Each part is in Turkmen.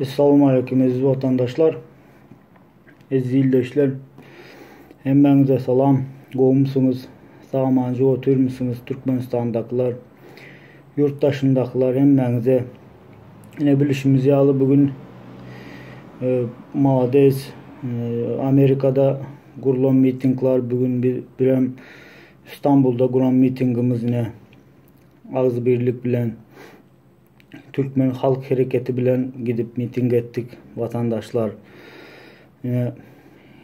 Essalamu Aleýkum eziz watandaşlar, eziz ildeşler. Hemmäňize salam. Gowumsyňyz? Sag-amanjyk otyrmysyňyz Türkmenistandakylar, ýurt daşyndakylar hemmäňize. Ine bilişimiz ýaly bu gün e, Malades e, Amerikada gurulan mitingler bu gün bir, birem İstanbulda guran mitingimiz ine agzybirlik bilen Türkmen halk hereketi bilen gidip miting etdik watandaşlar.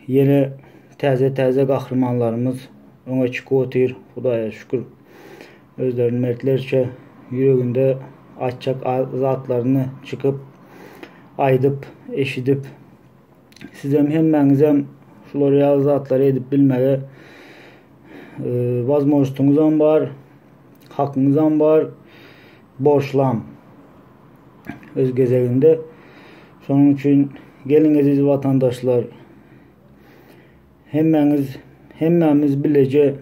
Ýene täze-täze gahrymanlarymyz öňe çykyp otyr, Hudaýa şükür. Özlerini mertlerçe ýüreginde aýtjak zatlaryny çykyp aýdyp, eşidip, sizem hemmäňizem şular ýaly zatlary edip bilmege wazmožnostyňyzam bar, hakyňyzam bar, borçlam öz gezeginde. Şonuň üçin geliň eziz watandaşlar, hemmäňiz, hemmämiz bileje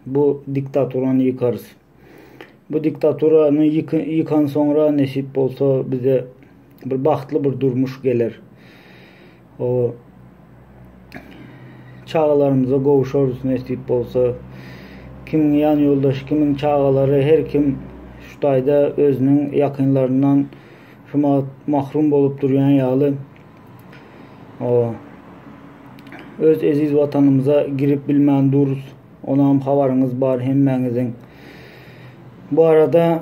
bu diktaturany ýykarys. Bu diktaturany ýykan soňra nesip bolsa bize bir bagtly bir durmuş geler. O çagalarymyza gowşarys nesip bolsa. Kimiň ýan ýoldaşy, kimiň çagalary, her kim şu taýda özüniň ýakynlaryndan şu mahrum bolup durýan ýaly. O öz eziz watanymyza girip bilmän durus. Onam habaryňyz bar hemmäňiziň. Bu arada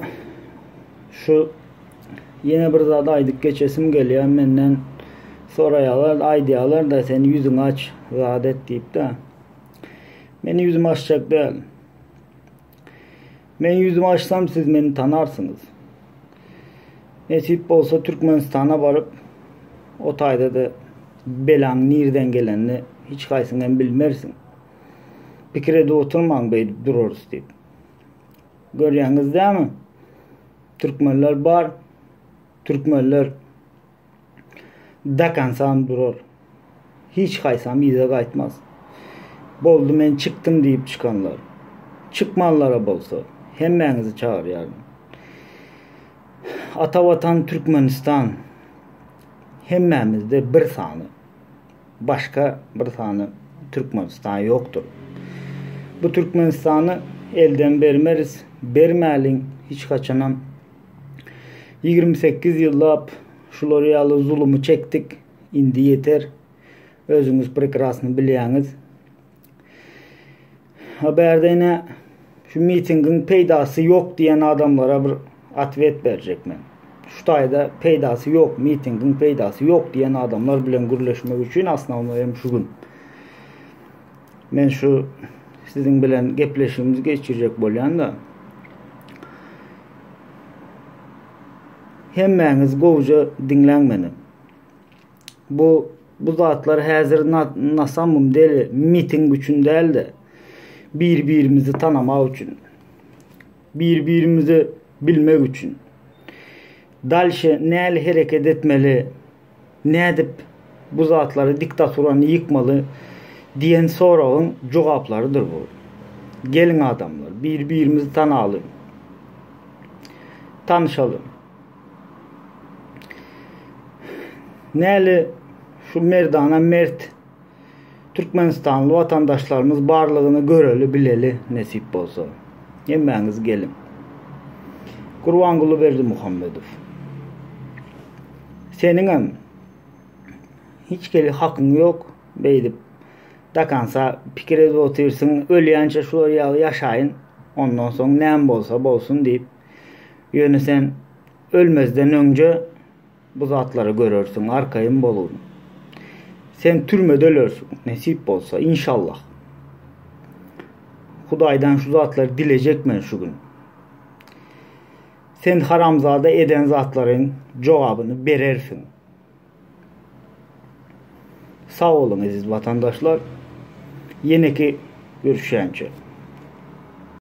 şu ýene bir zat aýdyp geçesim gelýär menden soraýarlar aýdýarlar da sen ýüzüňi aç zat et diýip-de. Men ýüzümi açjak däl. Men ýüzümi açsam siz meni tanarsyňyz. Nesip bolsa Türkmenistana baryp o taýda-da belaň nirden gelenini hiç haýsyň hem bilmersiň. Pikir edip oturmaň beýdip durarys diýip. Görýäňiz dämi? Türkmenler bar. Türkmenler dakansam durar. Hiç haýsam yza gaýtmaz. Boldy men çykdym diýip çykanlar. Çykmanlara bolsa hemmäňizi çagyrýaryn. Ata Watan Türkmenistan hemmämizde bir sany. Başga bir sany Türkmenistan ýokdur. Bu Türkmenistany elden bermeris, bermäliň hiç haçanam. 28 ýyllap şular ýaly zulumy çekdik, indi ýeter. Özüňiz prekrasny bilýäňiz. Ha bärde ine şu mitingiň peýdasy ýok diýen adamlara bir otwet berjek men. Şu taýda peýdasy ýok, mitingiň peýdasy ýok diýen adamlar bilen gürleşmek üçin asnawnoý hem şu gün. Men şu siziň bilen gepleşigimizi geçirjek bolýan-da. Hemmäňiz gowja diňläň meni. Bu bu zatlar häzir na, na samom dele miting üçin däl-de, bir-birimizi tanamak üçin. Bir-birimizi bilmek üçin. Dalşe näli hereket etmeli, nädip bu zatlary diktaturany ýykmaly diýen soragyň jogaplarydyr bu. Geliň adamlar, bir-birimizi tanalyň. Tanyşalyň. Näli şu merdana mert Türkmenistanly watandaşlarymyz barlygyny göreli bileli nesip bolsa. Hemmäňiz geliň. Gurbanguly Berdimuhamedow. Seniňem hiç hili hakyň ýok beýdip dakansa pikir edip otyrsyň ölýänçä şular ýaly ýaşaýyn ondan soň näme bolsa bolsun diýip Ýöne sen ölmezden öňje bu zatlary görersiň, arkaýyn bolgun. Sen türmede ölersiň, nesip bolsa, inşallah. Hudaýdan şu zatlary dilejek men şu gün. Sen haramzada eden zatlaryň jogabyny berersiň. Sag boluň eziz watandaşlar. Ýeneki görüşýänçä.